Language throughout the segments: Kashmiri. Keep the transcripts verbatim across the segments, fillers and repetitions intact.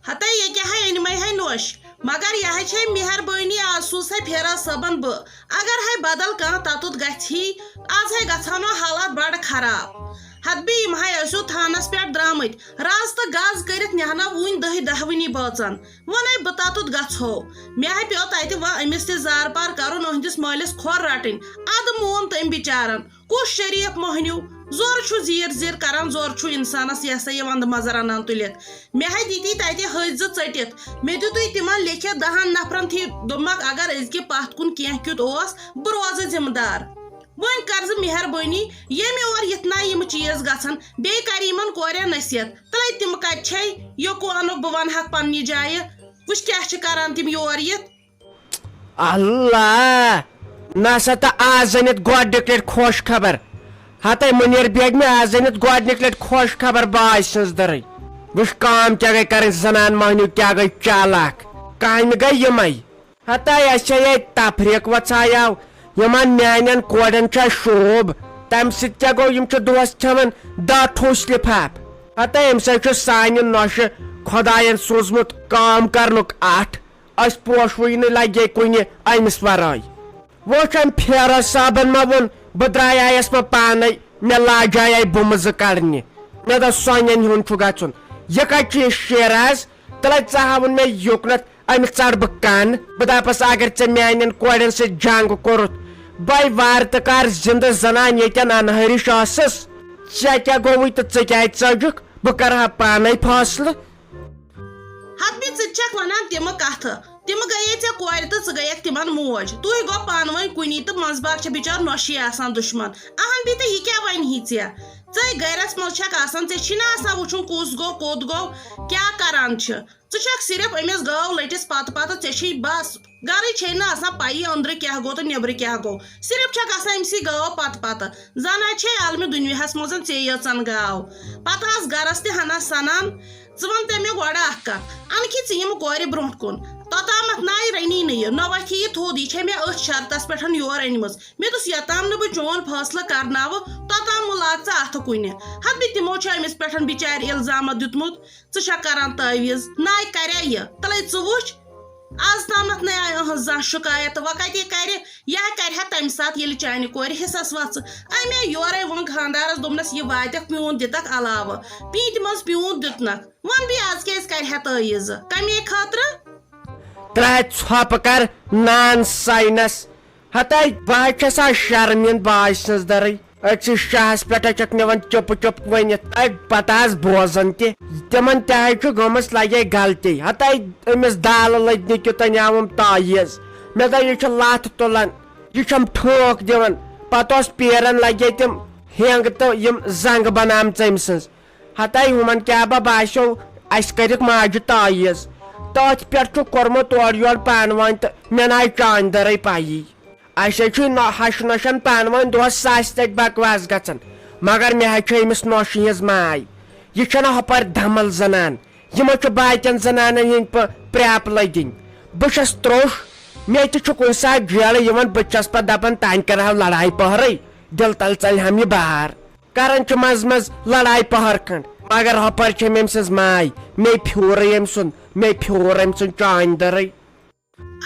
ہتے یہِ کیٛاہ ہے أنۍ مَے ہے نوٚش؟ مگر یہِ ہے چھے مہربٲنی، آز سوٗز ہے فراز صٲبن بہٕ۔ اگر ہے بدل کانٛہہ تَتُتھ گژھِ ہی، آز ہے گژھٕ ہا نہٕ حالات بڑٕ خراب۔ ہتہٕ بیٚیہِ یِم ہے ٲسِو تھانس پٮ۪ٹھ درٛامٕتۍ، رز تہٕ گز کٔرِتھ نِہنا وُنۍ دٔہہِ دہوٕنی بٲژن۔ وۄنۍ ہے بہٕ تَتُتھ گژھو۔ مےٚ ہے پیوٚو تَتہِ وۄنۍ أمِس تہِ زار پار کرُن، أہنٛدِس مٲلِس کھۄر رٹٕنۍ۔ ادٕ مون تٔمۍ بِچارن۔ کُس شریف مۄہنیو؟ زورٕ چھُ زیٖر زیٖر کران، زورٕ چھُ انسانس یہِ ہسا یہِ ونٛدٕ منٛز رنان تُلِتھ۔ مےٚ ہے دِتی تتہِ ۂژ زٕ ژٔٹِتھ۔ مےٚ دیُتُے تِمن لیکھِتھ دہن نفرن تھی، دوٚپمکھ، اگر أزکہِ پتھ کُن کینٛہہ کیُتھ اوس، بہٕ روزٕ ذمہٕ دار۔ وۄنۍ کر زٕ مہربٲنی، ییٚمہِ اور یِتھ نہ یِم چیٖز گژھن، بیٚیہِ کر یِمن کورٮ۪ن نصیحت۔ تلے تِم کتہِ چھے؟ یوکو انُکھ بہٕ ونہٕ ہکھ پننہِ جایہِ۔ وٕچھ کیٛاہ چھِ کران تِم یور یِتھ۔ اللہ! نسا تہٕ آز زٲنِتھ گۄڈٕنِک لٹہِ خۄش خبر۔ ہتے مُنیر بیگمہِ، آز زٲنِتھ گۄڈٕنِک لٹہِ خۄش خبر باج سٕنٛز دٔرٕے۔ وٕچھ کٲم کیٛاہ گٔے کرٕنۍ زنان مۄہنیو، کیٛاہ گٔے چالاک۔ کامہِ گٔے یِمے۔ ہتے اَسہِ چھے ییٚتہِ تفریٖق وۄژھایاو، یِمن میانٮ۪ن کورٮ۪ن چھا شوٗب؟ تمہِ سۭتۍ کیٛاہ گوٚو، یِم چھِ دۄہس کھٮ۪وان دَہ ٹھوٗسۍ لفاف۔ ہتے امہِ سۭتۍ چھُ سانہِ نۄشہِ خۄداین سوٗزمُت کٲم کرنُک اَٹھ۔ أسۍ پوشوٕے نہٕ لگے کُنہِ أمِس ورٲے۔ وٕچھ، أمۍ فیروز صٲبن ما ووٚن، بہٕ درٛایایس ما پانے، مےٚ لاجایے بُمہٕ زٕ کڑنہِ۔ مےٚ دوٚپ، سۄنٮ۪ن ہُنٛد چھُ گژھُن۔ یہِ کتہِ چھُ یہِ شیر از؟ تلے ژٕ ہاوُن مےٚ یُکنتھ أمِس ژڑٕ بہٕ کن۔ بہٕ دپس، اگر ژےٚ میانٮ۪ن کورٮ۪ن سۭتۍ جنگ کوٚرُتھ، بے وارٕ تہٕ کر زندٕ زنان ییٚتٮ۪ن انہٲرِش ٲسٕس۔ ژےٚ کیٛاہ گوٚوُے تہٕ ژٕ کیٛازِ ژٔجُکھ؟ بہٕ کرٕ ہا پانے فٲصلہٕ۔ ہتہٕ بیٚیہِ ژٕ تہِ چھکھ ونان تِمہٕ کتھٕ۔ تِمہٕ گٔیے ژےٚ کورِ تہٕ ژٕ گٔیکھ تِمن موج۔ تُہۍ گوٚو پانہٕ ؤنۍ کُنی تہٕ منٛزباگ چھےٚ بِچار نۄشی آسان دُشمن۔ اہن بیٚیہِ تہٕ یہِ کیٛاہ ونہِ ہی ژےٚ؟ ژے گرس منٛز چھکھ آسان، ژےٚ چھی نہٕ آسان وٕچھُن کُس گوٚو، کوٚت گوٚو، کیٛاہ کران چھِ۔ ژٕ چھکھ صرف أمِس گٲو لٔٹِس پتہٕ پتہٕ، ژےٚ چھے بس۔ گرٕچ چھے نہٕ آسان پَیی أنٛدرٕ کیٛاہ گوٚو تہٕ نیٚبرٕ کیٛاہ گوٚو۔ صرف چھکھ آسان أمسٕے گٲو پتہٕ پتہٕ۔ زن حظ چھے عالمہِ دُنیاہس منٛز ژے یٲژن گاو۔ پتہٕ آس گرس تہِ ہنا سنان۔ ژٕ وَن تہٕ مےٚ گۄڈٕ اکھ کتھ، انہٕ کہِ ژٕ یِم کورِ برونٛٹھ کُن؟ توٚتامتھ ناے رٔنی نہٕ یہِ، نہ وۄتھِ یہِ تھوٚد، یہِ چھے مےٚ أتھۍ شرطس پٮ۪ٹھ یور أنمٕژ۔ مےٚ دوٚپُس، یوٚتام نہٕ بہٕ چون فٲصلہٕ کرناوٕ، توٚتام مہٕ لاگ ژٕ اتھٕ کُنہِ۔ ہتہٕ بیٚیہِ تِمو چھُ أمِس پٮ۪ٹھ بِچارِ الزامات دیُتمُت، ژٕ چھکھ کران تعویٖذ، ناے کرے یہِ، تلے ژٕ وٕچھ۔ از تامتھ نَے آے أہنٛز زانٛہہ شکایت، وۄنۍ کتہِ کرِ؟ یہِ ہا کرِ ہا تمہِ ساتہٕ، ییٚلہِ چانہِ کورِ حصس وژھٕ۔ أمۍ آے یورے ووٚن خانٛدارس، دوٚپنس، یہِ واتٮ۪کھ پیوٗنت دِتکھ علاوٕ، پیٖنتہِ منٛز پیوٗنت دیُتنکھ۔ وۄن بیٚیہِ از کیٛازِ کرِ ہا تعویٖذ؟ کمے خٲطرٕ؟ ترٛےٚ ژھۄپہٕ کر نان ساینس۔ ہتاے بہٕ حظ چھس آز شرمِند باج سٕنٛز دٔرٕے۔ أتھۍ شاہس پٮ۪ٹھ حظ چھکھ مےٚ وۄنۍ چُپہٕ چُپ ؤنِتھ۔ اے پتہٕ آز بوزان تہِ۔ تِمن تہِ حظ چھُ گٔمٕژ لگے غلطی۔ ہتاے أمِس دالہٕ لٔدنہِ کیُتھ انیاوُم تعویٖذ۔ مےٚ دوٚپ، یہِ چھُ لتھ تُلان، یہِ چھُم ٹھونٛک دِوان۔ پتہٕ اوس پیرن لگے تِم ہینٛگ تہٕ یِم زنٛگ بنامژٕ أمۍ سٕنٛز۔ ہتاے ہُمن کیٛاہ با باسیو، اسہِ کٔرِکھ ماجہِ تعویٖذ۔ تٔتھۍ پٮ۪ٹھ چھُ کوٚرمُت اورٕ یورٕ پانہٕ ؤنۍ تہٕ مےٚ نہ آیہِ چانہِ دٔرٕے پَیی۔ اسہِ حظ چھُ نۄ-، ہشہِ نۄشن پانہٕ ؤنۍ دۄہس ساسہِ تتہِ بکواس گژھان، مگر مےٚ حظ چھُ أمِس نۄشہِ ہٕنٛز ماے۔ یہِ چھنہٕ ہۄپٲرۍ دمل زنان، یِمو چھُ باقین زنانن ہٕنٛدۍ پٲ-، پرٛاپہٕ لٔدِنۍ۔ بہٕ چھس تروٚش، مےٚ تہِ چھُ کُنہِ ساتہٕ جیلہٕ یِوان، بہٕ تہِ چھس پتہٕ دپان، تانۍ کرہاو لڑایہِ پہرٕے، دِل تل ژلہِ ہم یہِ بار۔ کران چھِ منٛزٕ منٛزٕ لڑایہِ پہر کھنڈ، مگر ہۄپٲرۍ چھےٚ مےٚ أمۍ سٕنٛز ماے، مے پھیوٗرٕے أمۍ سُنٛد، مے پھیوٗر أمۍ سُنٛد چانہِ دٔرٕے۔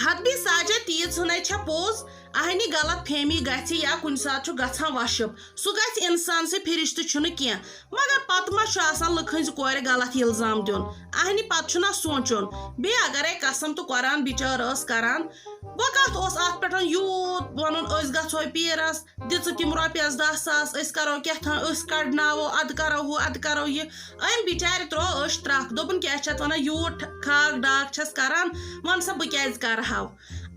ہتبی ساجا، تیٖژ ہٕنَے چھےٚ پوٚز، اہنہِ غلط فہمی گژھِ یا کُنہِ ساتہٕ چھُ گژھان وشب، سُہ گژھِ انسان سٕے، فرشتہٕ چھُنہٕ کینٛہہ۔ مگر پتہٕ ما چھُ آسان لُکہٕ ہٕنٛزِ کورِ غلط الزام دیُن؟ اہنہِ پتہٕ چھُنہ سونٛچُن۔ بیٚیہِ اگرے قسم تہٕ قرآن بِچٲر ٲس کران، وۄنۍ کتھ اوس اتھ پٮ۪ٹھ یوٗت ونُن، أسۍ گژھو پیٖرس، دِژٕ تِم رۄپیس دَہ ساس، أسۍ کرو کیٛاہ تام، أسۍ کڑناوو، ادٕ کرو ہُہ، ادٕ کرو یہِ۔ أمۍ بِچارِ ترٛوو أچھ ترٛکھ، دوٚپُن، کیٛاہ چھِ اتھ ونان، یوٗت خاک ڈاک چھَس کران، وَن سا بہٕ کیٛازِ کرٕ ہاو؟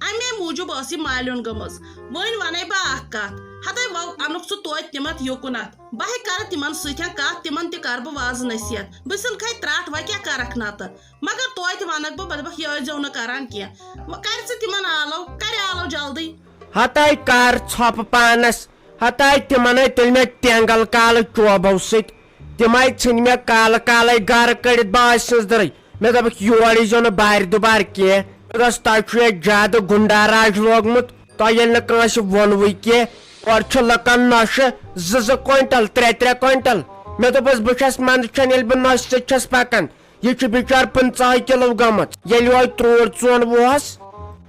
اَمے موٗجوٗب ٲس یہِ مالیُن گٔمٕژ۔ وۄنۍ وَنے بہٕ اکھ کتھ، ہتے وَو اَنُکھ ژٕ توتہِ تِمن یوکُنتھ، بہٕ ہے کرٕ تِمن سۭتۍ کتھ، تِمن تہِ کرٕ بہٕ وازٕ نصیحت۔ بہٕ ژھٕنکھے ترٛٹھ، وۄنۍ کیٛاہ کرکھ نتہٕ؟ مگر توتہِ ونکھ بہٕ، بہٕ دپکھ، یہِ ٲسۍزیو نہٕ کران کینٛہہ۔ وۄنۍ کر ژٕ تِمن آلو، کرِ آلو جلدی۔ ہتاے کر ژھۄپہٕ پانس، ہتاے تِمن ہے تیٚلہِ مےٚ ٹینگل کالہٕ چوبو سۭتۍ۔ تِم ہے ژھٕنۍ مےٚ کالہٕ کالے گرٕ کٔڑِتھ باج سٕنٛز دٔرٕے۔ مےٚ دوٚپُکھ، یور ییٖزیو نہٕ بارِ دُبارٕ کینٛہہ۔ مےٚ دوٚپُس، تۄہہِ چھُ ییٚتہِ زیادٕ گُنڈا راج لوگمُت۔ تۄہہِ ییٚلہِ نہٕ کٲنٛسہِ ووٚنوُے کینٛہہ، اورٕ چھِ لُکن نۄشہِ زٕ زٕ کوینٹل، ترٛےٚ ترٛےٚ کوینٹل۔ مےٚ دوٚپُس، بہٕ چھَس منٛدٕ چھَن، ییٚلہِ بہٕ نۄشہِ سۭتۍ چھَس پکان، یہِ چھُ بِچار پٕنٛژٕہَے کِلوٗ گٔمٕژ۔ ییٚلہِ یِہوٚے ترٛوٹ ژون وُہَس،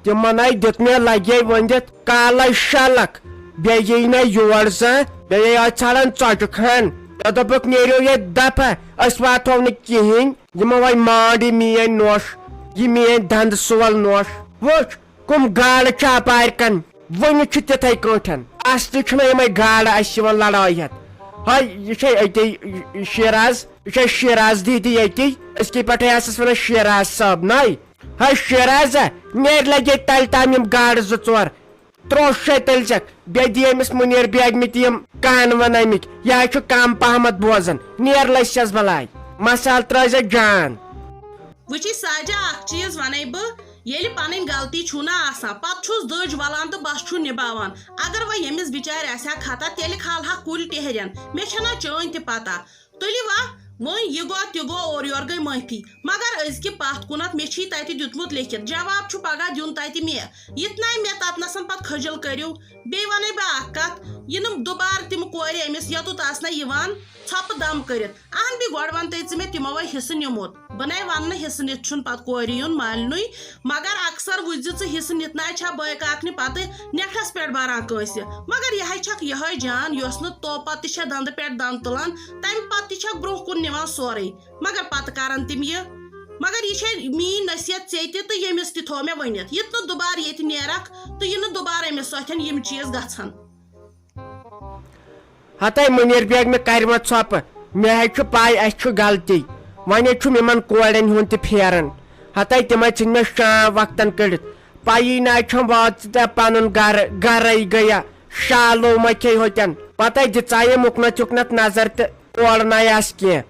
تِمن ہے دیُت مےٚ لگے ؤنِتھ کالے شلکھ۔ بیٚیہِ یی نہٕ یور زانٛہہ۔ بیٚیہِ آے ژھانٛڈان ژۄچہِ خان۔ مےٚ دوٚپُکھ، "نیٖرِو ییٚتہِ دفعہ، أسۍ واتہو نہٕ کِہیٖنۍ۔" یِمو وَے مانٛڈ یہِ میٛٲنۍ نوٚش، یہِ میٛٲنۍ دندٕ سول نوٚش۔ وٕچھ، کٕم گاڈٕ چھِ اپارِ کن۔ وٕنہِ چھِ تِتھَے کٲٹھۍ۔ اصلی چھِنہٕ یِمَے گاڈٕ اَسہِ یِوان لڑٲے ہٮ۪تھ۔ ہاے، یہِ چھے أتی شیراز، یہِ چھے شیراز دیدی ییٚتی۔ أزکی پٮ۪ٹھَے آسَس وَنان شیراز صٲب، نَے۔ ہاے شیرازا، نیرِ لگے تَلہِ تام یِم گاڈٕ زٕ ژور۔ ترٛوش چھے تیٚلہِ چکھ، بیٚیہِ دِ أمِس مُنیر بیگمہِ تہِ یِم کانہٕ وَن اَمِکۍ۔ یہِ ہا چھُ کم پہمتھ بوزان۔ نیر لٔسۍ چھَس بلاے۔ مسالہٕ ترٛٲے زِ جان۔ وٕچھی ساجا، اکھ چیٖز وَنَے بہٕ، ییٚلہِ پَنٕنۍ غلطی چھُو نہ آسان، پَتہٕ چھُس دٔج وَلان تہٕ بَس چھُ نِباوان۔ اگر وۄنۍ ییٚمِس بِچارِ آسہِ ہا خطا، تیٚلہِ کھالہٕ ہا کُلۍ ٹیٚہرٮ۪ن۔ مےٚ چھَنہ چٲنۍ تہِ پَتہ۔ تُلِو وا، وۄنۍ یہِ گوٚو تہِ گوٚو، اورٕ یورٕ گٔے معٲفی۔ مگر أزکہِ پَتھ کُنَتھ مےٚ چھی تَتہِ دیُتمُت لیٚکھِتھ، جواب چھُ پَگاہ دیُن تَتہِ مےٚ۔ یِتھ نَے مےٚ تَتنَسَن پَتہٕ خٔجِل کٔرِو۔ بیٚیہِ وَنَے بہٕ اَکھ کَتھ، یِنہٕ دُبارٕ تِم کورِ أمِس یوٚتُتھ آسنَے یِوان ژھۄپہٕ دَم کٔرِتھ۔ اہن بی گۄڈٕ وَن تَے ژٕ مےٚ تِمو وَے حصہٕ نیوٗمُت۔ بہٕ نَے وَنہٕ نہٕ حصہٕ نِتھ چھُنہٕ پَتہٕ کورِ یُن مالِنُے، مگر اکثر وٕچھ زِ ژٕ حصہٕ نِتھ نَے چھا بٲے کاکنہِ پَتہٕ نٮ۪ٹھَس پٮ۪ٹھ بَران کٲنٛسہِ۔ مگر یہِ ہَے چھَکھ یِہوٚے جان، یۄس نہٕ تو پَتہٕ تہِ چھےٚ دَندٕ پٮ۪ٹھ دَنٛد تُلان، تَمہِ پَتہٕ تہِ چھَکھ برٛونٛہہ کُن نِوان سورُے۔ مگر پَتہٕ کَرَن تِم یہِ۔ مگر یہِ چھےٚ میٛٲنۍ نصیحت ژےٚ تہِ تہٕ ییٚمِس تہِ تھوٚو مےٚ ؤنِتھ، یہِ تہٕ نہٕ دُبارٕ ییٚتہِ نیرَکھ تہٕ یہِ نہٕ دُبارٕ أمِس سۭتۍ یِم چیٖز گژھن۔ ہتے مُنیٖر بیگ، مےٚ کَرِ وۄنۍ ژھۄپہٕ۔ مےٚ ہے چھُ پَے اَسہِ چھُ غلطی۔ وۄنۍ ہے چھُم یِمَن کورٮ۪ن ہُنٛد تہِ پھیران۔ ہتے تِم ہے ژھٕنۍ مےٚ شام وقتَن کٔڑِتھ۔ پَیی نہ چھَم واتہِ ژےٚ پَنُن گَرٕ، گَرَے گٔیا۔ شالو مہ کھے ہوتٮ۪ن۔ پَتَے دِژایے مُکنَتھ یُکنَتھ نظر تہٕ تورٕ نَے آسہٕ کینٛہہ۔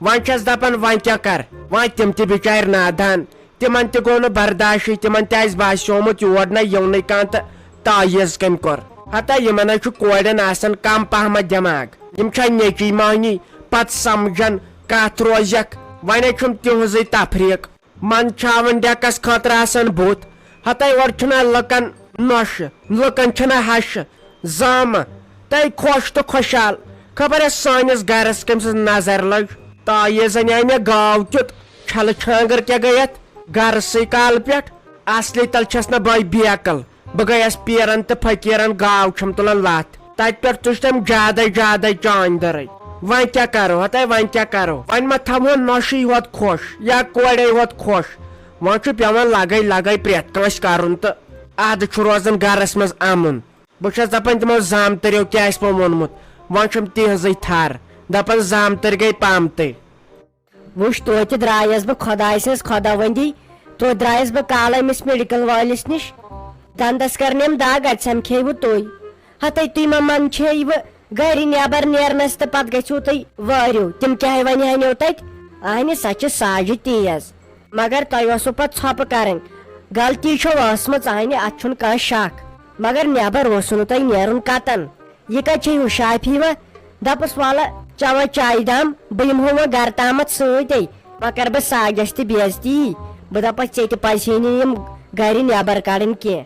وۄنۍ چھَس دَپان وۄنۍ کیٛاہ کَرٕ؟ وۄنۍ تِم تہِ بِچارِ نادان۔ تِمن تہِ گوٚو نہٕ برداشٕے، تِمن تہِ آسہِ باسیومُت یور نہ یِونٕے کانٛہہ تہٕ تعویذ کٔمۍ کوٚر۔ ہتا یِمن ہے چھُ کورٮ۪ن آسان کم پہمتھ دٮ۪ماغ۔ یِم چھا نیٚچی مانی، پتہٕ سمجھن کتھ روزٮ۪کھ۔ وۄنۍ ہے چھُم تِہنٛزٕے تفریق۔ منٛدچھاوان ڈیکس خٲطرٕ آسان بُتھ۔ ہتے اورٕ چھُنہ لُکن نۄشہِ، لُکن چھنہ ہشہِ۔ زامہٕ، تہٕ خۄش تہٕ خۄشحال۔ خبر ٲس سٲنِس گرس کٔمۍ سٕنٛز نظر لٔج۔ تعویذن آیہِ مےٚ گاو کیُتھ چھلہٕ چھانٛگٕر کیٛاہ گٔے اتھ گرسٕے کالہٕ پٮ۪ٹھ۔ اصلی تل چھس نہ بٲے بیکل۔ بہٕ گٔیس پیرن تہٕ فقیرن گاو چھم تُلان لتھ۔ تتہِ پٮ۪ٹھ تُج تٔمۍ زیادے زیادے چانۍ دٔرٕے۔ وۄنۍ کیٛاہ کرو ہتے، وۄنۍ کیٛاہ کرو؟ وۄنۍ ما تھاوہون نۄشی ہوت خۄش یا کورے ہوت خۄش؟ وۄنۍ چھُ پٮ۪وان لگے لگے پرٮ۪تھ کٲنٛسہِ کرُن تہٕ ادٕ چھُ روزان گرس منٛز امُن۔ بہٕ چھَس دَپان تِمو زامتٕرِو کیٛاہ آسہِ مےٚ ووٚنمُت، وۄنۍ چھُم تِہنٛزٕے تھَر، دَپان زامتٕرۍ گٔے پامتٕے۔ وٕچھ، توتہِ درٛایَس بہٕ خۄداے سٕنٛز خۄداوندی، توتہِ درٛایَس بہٕ کالہٕ أمِس میڈیکل وٲلِس نِش۔ دَندَس کٔرنَم دَگ، اَتہِ سَمکھے وٕ تُہۍ۔ ہَتَے تُہۍ ما منٛدچھے وٕ گَرِ نٮ۪بر نیرنَس تہٕ پَتہٕ گٔژھِو تُہۍ وٲرِو۔ تِم کیٛاہ وَنہِ ہَنیو تَتہِ؟ اَہنہِ، سۄ چھِ ساجہِ تیز۔ مگر تۄہہِ اوسوٕ پتہٕ ژھۄپہٕ کرٕنۍ۔ غلطی چھو ٲسمٕژ، اہنہِ، اتھ چھُنہٕ کانٛہہ شک۔ مگر نٮ۪بر اوسوٕ نہٕ تۄہہِ نیرُن کتن۔ یہِ کتہِ چھے ہُشار پھیٖرِتھ؟ دپُس، ولہٕ چٮ۪مو چایہِ دام، بہٕ یِمہو وۄنۍ گرٕ تامتھ سۭتۍ۔ وۄنۍ کرٕ بہٕ ساجس تہِ بے عزتی۔ بہٕ دپس، ژےٚ تہِ پزِ ہے نہٕ یِم گرِ نٮ۪بر کڑٕنۍ کینٛہہ۔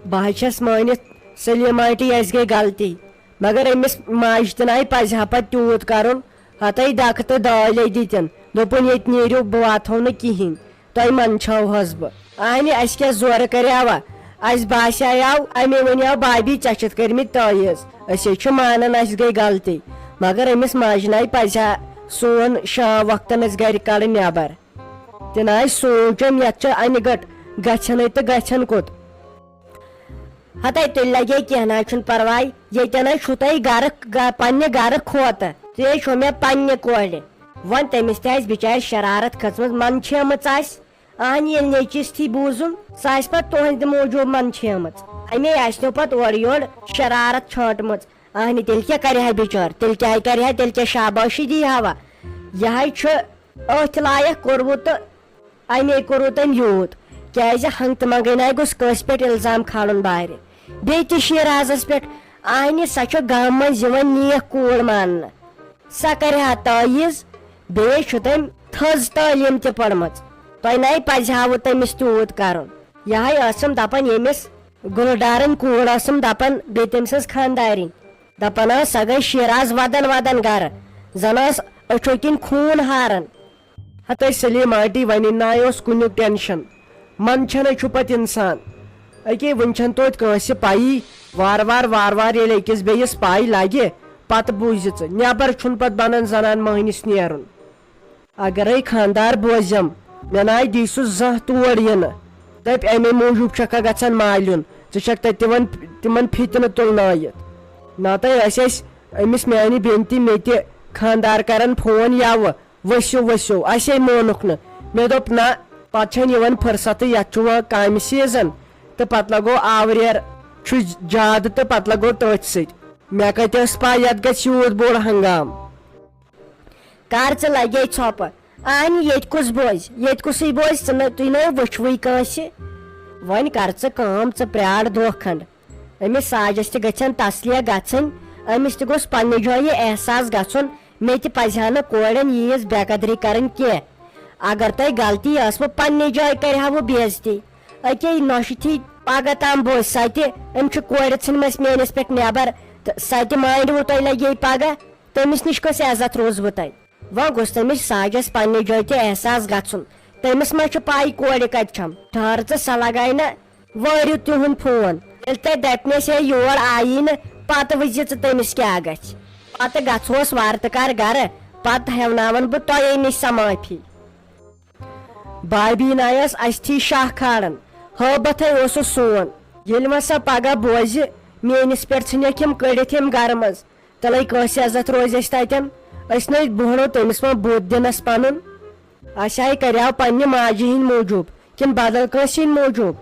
بہٕ حظ چھَس مٲنِتھ، سلیٖم آنٹی، اَسہِ گٔے غلطی، مگر أمِس ماجہِ تہِ نَے پَزِ ہا پَتہٕ تیوٗت کَرُن، ہَتَے دَکہٕ تہٕ دٲلۍ دِتِن، دوٚپُن، "ییٚتہِ نیٖرِو، بہٕ واتہو نہٕ کِہیٖنۍ، تۄہہِ منٛدچھاوہَس بہٕ۔" اَہنہِ، اَسہِ کیٛاہ زورٕ کَریوا؟ اَسہِ باسیٛاو، اَمے وَنیٛاو، "بابی، ژےٚ چھِتھ کٔرمٕتۍ تٲویٖز، أسۍ ہے چھِ مانان، اَسہِ گٔے غلطی، مگر أمِس ماجہِ نَے پَزِ ہا سون شام وقتَن أسۍ گَرِ کَڑٕنۍ نٮ۪بر۔" تہِ نہ آسہِ سونٛچُن، یتھ چھِ انہِ گٔٹ، گژھنٕے تہٕ گژھن کوٚت۔ ہتے تیٚلہِ لگے کینٛہہ نہ چھُنہٕ پرواے، ییٚتٮ۪ن ہے چھُ تۄہہِ گرٕ، گ-، پننہِ گرٕ کھوتہٕ۔ تہِ ہے چھُ مےٚ پننہِ کورِ۔ وۄنۍ تٔمِس تہِ آسہِ بِچارِ شرارت کھٔژمٕژ، منٛدچھیمٕژ آسہِ۔ اہنہِ ییٚلہِ نیٚچِس تھی بوٗزُن، سُہ آسہِ پتہٕ تُہنٛدِ موٗجوٗب منٛدچھیمٕژ۔ اَمے آسہِ نو پتہٕ اورٕ یورٕ شرارت چھٲنٹمٕژ۔ اہنہِ تیٚلہِ کیٛاہ کرِ ہا بِچٲر؟ تیٚلہِ کیٛاہ کرِ ہا؟ تیٚلہِ کیٛاہ شابٲشی دی ہا وۄنۍ؟ یہِ ہے چھُ أتھۍ لایق کوٚروٕ تہٕ اَمے کوٚروٕ تٔمۍ یوٗت، کیٛازِ ہنٛگتہٕ منٛگَے نَے گوٚژھ کٲنٛسہِ پٮ۪ٹھ اِلزام کھالُن بارِ۔ بیٚیہِ تہِ شیرازَس پٮ۪ٹھ، اَہنہِ سۄ چھےٚ گامہٕ منٛز یِوان نیک کوٗر ماننہٕ۔ سۄ کَرِ ہا تٲویٖز، بیٚیہِ چھُ تٔمۍ تھٔز تعلیٖم تہِ پٔرمٕژ۔ تۄہہِ نَے پَزِ ہاوٕ تٔمِس تیوٗت کَرُن۔ یہِ ہے ٲسٕم دَپان ییٚمِس گُلہٕ ڈارٕنۍ کوٗر ٲسٕم دَپان، بیٚیہِ تٔمۍ سٕنٛز خانٛدارِنۍ۔ دَپان ٲس، سۄ گٔے شیراز وَدَن وَدَن گَرٕ، زَن ٲس أچھو کِنۍ خوٗن ہاران۔ ہتے سلیم آنٹی، وۄنۍ نہ اوس کُنیُک ٹینشن۔ منٛدچھنَے چھُ پتہٕ انسان۔ أکے وُنہِ چھَنہٕ توتہِ کٲنٛسہِ پَیی۔ وارٕ وارٕ، وارٕ وارٕ ییٚلہِ أکِس بیٚیِس پَے لَگہِ، پتہٕ بوٗزِ ژٕ، نٮ۪بر چھُنہٕ پتہٕ بنان زنان مۄہنِس نیرُن۔ اگرے خانٛدار بوزٮ۪م، مےٚ ناے دی سُہ زانٛہہ تور یِنہٕ۔ دَپہِ، اَمے موٗجوٗب چھَکھا گژھان مالیُن، ژٕ چھَکھ تَتہِ تِمن، تِمن فِتنہٕ تُلنٲیِتھ۔ نتہٕ ٲسۍ اَسہِ أمِس میٛانہِ بیٚنہِ تہِ مےٚ تہِ خانٛدار کران فون یَوٕ، ؤسِو، ؤسِو، اَسے مونُکھ نہٕ۔ مےٚ دوٚپ، نہ، پتہٕ چھَنہٕ یِوان فرصتٕے، یَتھ چھُ وۄنۍ کامہِ سیٖزن، تہٕ پتہٕ لگو آوریر، چھُ زیادٕ، تہٕ پتہٕ لگو تٔتھۍ سۭتۍ۔ مےٚ کتہِ ٲس پَے، یَتھ گژھِ یوٗت بوٚڑ ہنگام۔ کر ژٕ لگے ژھۄپہٕ؟ اہنہِ، ییٚتہِ کُس بوزِ؟ ییٚتہِ کُسٕے بوزِ؟ ژٕ نہ، تُہۍ نہ وٕچھوٕے کٲنٛسہِ۔ وۄنۍ کر ژٕ کٲم، ژٕ پرٛار دۄہ کھنٛڈ۔ أمِس ساجس تہِ گژھن تسلیہ گژھٕنۍ، أمِس تہِ گوٚژھ پننہِ جایہِ احساس گژھُن، مےٚ تہِ پزِ ہا نہٕ کورٮ۪ن ییٖژ بے قدری کرٕنۍ کینٛہہ۔ اگر تۄہہِ غلطی ٲسوٕ، پننہِ جایہِ کرِ ہا بہٕ بے عزتی۔ أکے نۄشہِ تھی پگاہ تام بوزِ سۄ تہِ، أمۍ چھِ کورِ ژھٕنمژ میٲنِس پٮ۪ٹھ نٮ۪بر، تہٕ سۄ تہِ مانڈوٕ تۄہہِ لگے پگاہ۔ تٔمِس نِش کۄس عزت روٗزوٕ تۄہہِ؟ وۄنۍ گوٚژھ تٔمِس ساجس پننہِ جایہِ تہِ احساس گژھُن۔ تٔمِس ما چھِ پَے کورِ کتہِ چھم؟ ٹھہر ژٕ، سۄ لگایہِ نہ وٲرِو تِہُنٛد فون۔ ییٚلہِ تۄہہِ دپنس ہے یور آیی نہٕ، پتہٕ وٕچھزِ ژٕ تٔمِس کیٛاہ گژھِ۔ پتہٕ گژھوس وارٕ تہٕ کارٕ گرٕ، پتہٕ ہٮ۪وناون بہٕ تۄہے نِش سۄ معٲفی۔ بابی نایس اَسہِ تھی شاہ کھالان، ہٲبتھے اوسُس سون۔ ییٚلہِ وۄنۍ سۄ پگاہ بوزِ، میٲنِس پٮ۪ٹھ ژھٕنٮ۪کھ یِم کٔڑِتھ ییٚمہِ گرٕ منٛز، تیٚلے کٲنٛسہِ عزت روزِ اَسہِ تتٮ۪ن؟ أسۍ نے بوہرو تٔمِس وۄنۍ بُتھ دِنس پنُن۔ اَسہِ ہاے کریاو پننہِ ماجہِ ہٕنٛدۍ موٗجوٗب کِنہٕ بدل کٲنٛسہِ ہٕنٛدۍ موٗجوٗب؟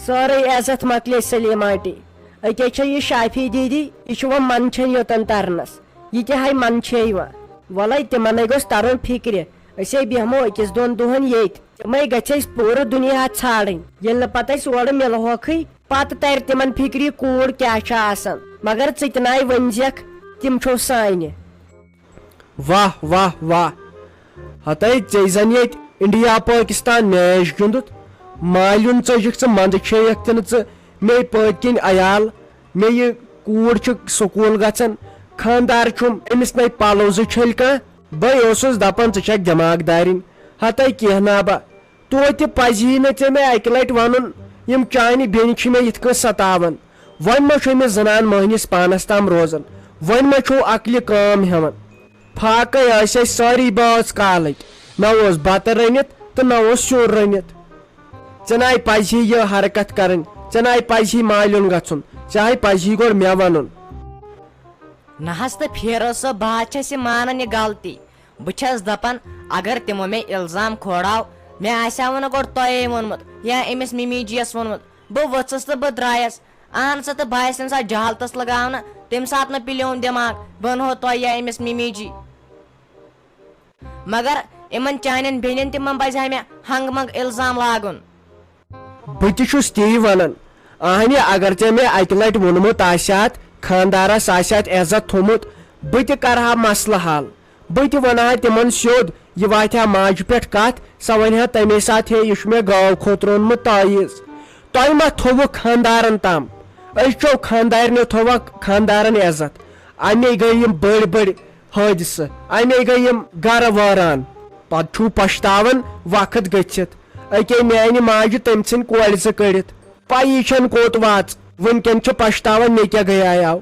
سٲرٕے عزت مۄکلے سلیمہ آنٹی۔ أکے چھےٚ یہِ شافی دیدی، یہِ چھُ وۄنۍ منٛدچھان یوٚتن ترنس۔ یہِ تہِ ہاے منٛدچھے وۄنۍ۔ وۄلے تِمنے گوٚژھ ترُن فِکرِ، أسے بیٚہمو أکِس دۄن دۄہن ییٚتۍ۔ تِمے گژھِ اَسہِ پوٗرٕ دُنیا ژھانٛڈٕنۍ۔ ییٚلہِ نہٕ پتہٕ أسۍ اورٕ مِلہوکھٕے، پتہٕ ترِ تِمن فِکرِ یہِ کوٗر کیٛاہ چھِ آسان۔ مگر ژٕ تہِ ناے ؤنۍزٮ۪کھ، تِم چھو سانہِ۔ واہ، واہ، واہ۔ ہتے ژےٚ زن ییٚتہِ انڈیا پٲکستان میچ گِنٛدُت، مالیُن ژٔجِکھ ژٕ، منٛدٕ چھیٚیَکھ تہِ نہٕ ژٕ۔ مے پٔتۍ کِنۍ عیال، مے یہِ کوٗر چھِ سکوٗل گژھان، خانٛدار چھُم، أمِس نے پلو زٕ چھٔلۍ کانٛہہ۔ بے اوسُس دپان ژٕ چھکھ دٮ۪ماغ دارِنۍ۔ ہتے کینٛہہ نا با، توتہِ پزی نہٕ ژےٚ مےٚ اکہِ لٹہِ ونُن، یِم چانہِ بیٚنہِ چھِ مےٚ یِتھ کٔنۍ ستاوان۔ وۄنۍ ما چھُ أمِس زنان مۄہنِس پانس تام روزان؟ وۄنۍ ما چھُو عقلہِ کٲم ہٮ۪وان؟ فاقے ٲسۍ اَسہِ سٲری بٲژ کالٕکۍ، نہ اوس بتہٕ رٔنِتھ تہٕ نہ اوس سیُن رٔنِتھ۔ ژےٚ ناے پزِ ہے یہِ حرکت کرٕنۍ، ژےٚ ناے پزِ ہے مالیُن گژھُن، ژےٚ ہاے پزِ ہے گۄڈٕ مےٚ ونُن۔ نہ حظ تہٕ پھیرو صٲب، بہٕ حظ چھَس یہِ مانان یہِ غلطی۔ بہٕ چھَس دَپان، اگر تِمو مےٚ اِلزام کھوڑاو، مےٚ آسہِ ہا وۄنۍ گۄڈٕ تۄہے ووٚنمُت یا أمِس مِمی جِیَس ووٚنمُت۔ بہٕ ؤژھٕس تہٕ بہٕ درٛایَس۔ اہن سا، تہٕ بہٕ آیَس تَمہِ ساتہٕ جہالتَس لگاونہٕ، تَمہِ ساتہٕ نہٕ پِلیوم دٮ۪ماغ، بہٕ اَنہو تۄہہِ یا أمِس مِمی جی۔ مگر یِمَن چانٮ۪ن بیٚنٮ۪ن تہِ ما پَزِ ہا مےٚ ہنٛگہٕ منٛگہٕ اِلزام لاگُن؟ بہٕ تہِ چھُس تی ونان۔ اہنہِ، اگر ژےٚ مےٚ اکہِ لٹہِ ووٚنمُت آسہِ ہا، خاندارس آسہِ ہا عزت تھوٚمُت، بہٕ تہِ کرٕ ہا مسلہٕ حل۔ بہٕ تہِ ونہٕ ہا تِمن سیوٚد، یہِ واتہِ ہا ماجہِ پٮ۪ٹھ کتھ، سۄ ونہِ ہا تمے ساتہٕ، ہے، یہِ چھُ مےٚ گٲو کھوتروونمُت تعویذ۔ تۄہہِ ما تھوٚوُ خاندارن تام؟ أزۍ چو خاندارنیو تھوٚوا خاندارن عزت؟ امے گٔے یِم بٔڑۍ بٔڑۍ حٲدثہٕ، امے گٔے یِم گرٕ وٲران۔ پتہٕ چھُو پشتاوان وقت گٔژھِتھ۔ أکے میانہِ ماجہِ تٔمۍ ژھٕنۍ کورِ زٕ کٔڑِتھ۔ پَیی چھَنہٕ کوٚت واژ۔ وٕنکٮ۪ن چھِ پشتاوان مےٚ کیٛاہ گٔیایاو۔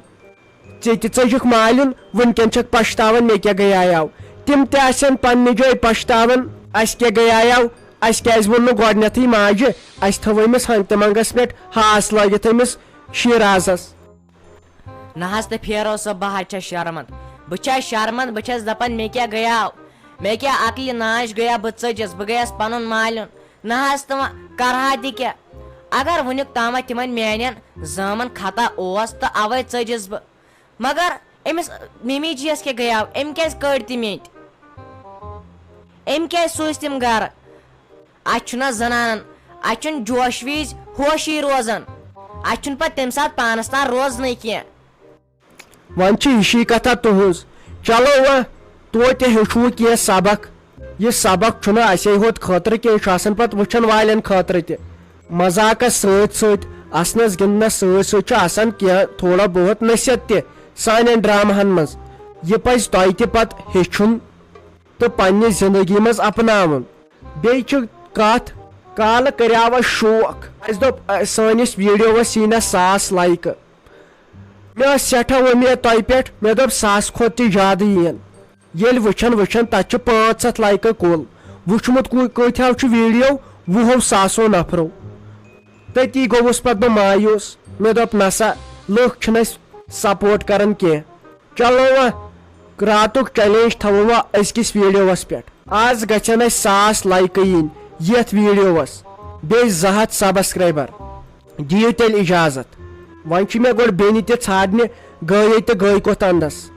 ژےٚ تہِ ژٔجِکھ مالیُن، وٕنکٮ۪ن چھَکھ پشتاوان مےٚ کیٛاہ گٔیایاو۔ تِم تہِ آسن پننہِ جایہِ پشتاوان، اَسہِ کیٛاہ گٔیایاو، اَسہِ کیٛازِ ووٚن نہٕ گۄڈنٮ۪تھٕے ماجہِ، اَسہِ تھٲو أمِس ہنٛگتہٕ منٛگس پٮ۪ٹھ ہاس لٲگِتھ أمِس شیٖرازس۔ نہ حظ تہٕ پھیرو صٲب، بہٕ حظ چھَس شرمنٛد۔ بہٕ چھَس شرمنٛد، بہٕ چھَس دَپان، مےٚ کیٛاہ گٔیاو؟ مےٚ کیٛاہ عقلہِ ناج گٔیا؟ بہٕ ژٔجِس، بہٕ گٔیَس پَنُن مالیُن۔ نہ حظ تہٕ وۄنۍ کَرٕ ہا تہِ کیٛاہ؟ اگر وٕنیُک تامَتھ تِمَن میٛانٮ۪ن زامَن خطا اوس تہٕ اَوَے ژٔجِس بہٕ۔ مگر أمِس مِمی جِیَس کیٛاہ گٔیاو؟ أمۍ کیٛازِ کٔڑۍ تِم ییٚتہِ؟ أمۍ کیٛازِ سوٗزۍ تِم گَرٕ؟ اَتہِ چھُنہ زنانن، اَتہِ چھُنہٕ جوش وِزِ ہوشی روزان۔ اَتہِ چھُنہٕ پتہٕ تَمہِ ساتہٕ پانس تام روزنٕے کینٛہہ۔ وۄنۍ چھِ ہِشی کتھا تُہٕنٛز۔ چلو وۄنۍ، توتہِ ہیوٚچھوٕ کینٛہہ سبق۔ یہِ سبق چھُنہٕ اسے ہوت خٲطرٕ کینٛہہ، یہِ چھُ آسان پتہٕ وٕچھن والٮ۪ن خٲطرٕ تہِ۔ مذاقس سۭتۍ سۭتۍ، اسنس گِنٛدنس سۭتۍ سۭتۍ چھُ آسان کینٛہہ تھوڑا بہت نصیحت تہِ سانٮ۪ن ڈرامہن منٛز۔ یہِ پزِ تۄہہِ تہِ پتہٕ ہیٚچھُن۔ تہٕ پننہِ زندگی منٛز اپناوُن۔ بیٚیہِ چھِ کتھ، کالہٕ کریاو اسہِ شوق، اسہِ دوٚپ، ا، سٲنِس ویڈیوس یی نہ ساس لایکہٕ۔ مےٚ ٲس سٮ۪ٹھاہ وۄمید تۄہہِ پٮ۪ٹھ، مےٚ دوٚپ ساس کھۄتہٕ تہِ زیادٕ یِیَن۔ ییٚلہِ وٕچھان وٕچھان تَتہِ چھِ پانٛژھ ہَتھ لایکہٕ کُل، وٕچھمُت کُ-، کۭتیٛاہو چھُ ویڈیو؟ وُہو ساسو نفرو۔ تٔتی گوٚوُس پتہٕ بہٕ مایوس، مےٚ دوٚپ نسا، لُکھ چھِنہٕ اَسہِ سپورٹ کران کینٛہہ۔ چلو وۄنۍ، راتُک چیلنج تھاوو وۄنۍ أزکِس ویڈیوَس پٮ۪ٹھ۔ آز گژھن اَسہِ ساس لایکہٕ یِنۍ یَتھ ویڈیوَس، بیٚیہِ زٕ ہَتھ سبسکرایبر۔ دِیِو تیٚلہِ اجازت۔ وۄنۍ چھِ مےٚ گۄڈٕ بیٚنہِ تہِ ژھانڈنہِ، گٲیے تہٕ گٲے کوٚت اندس۔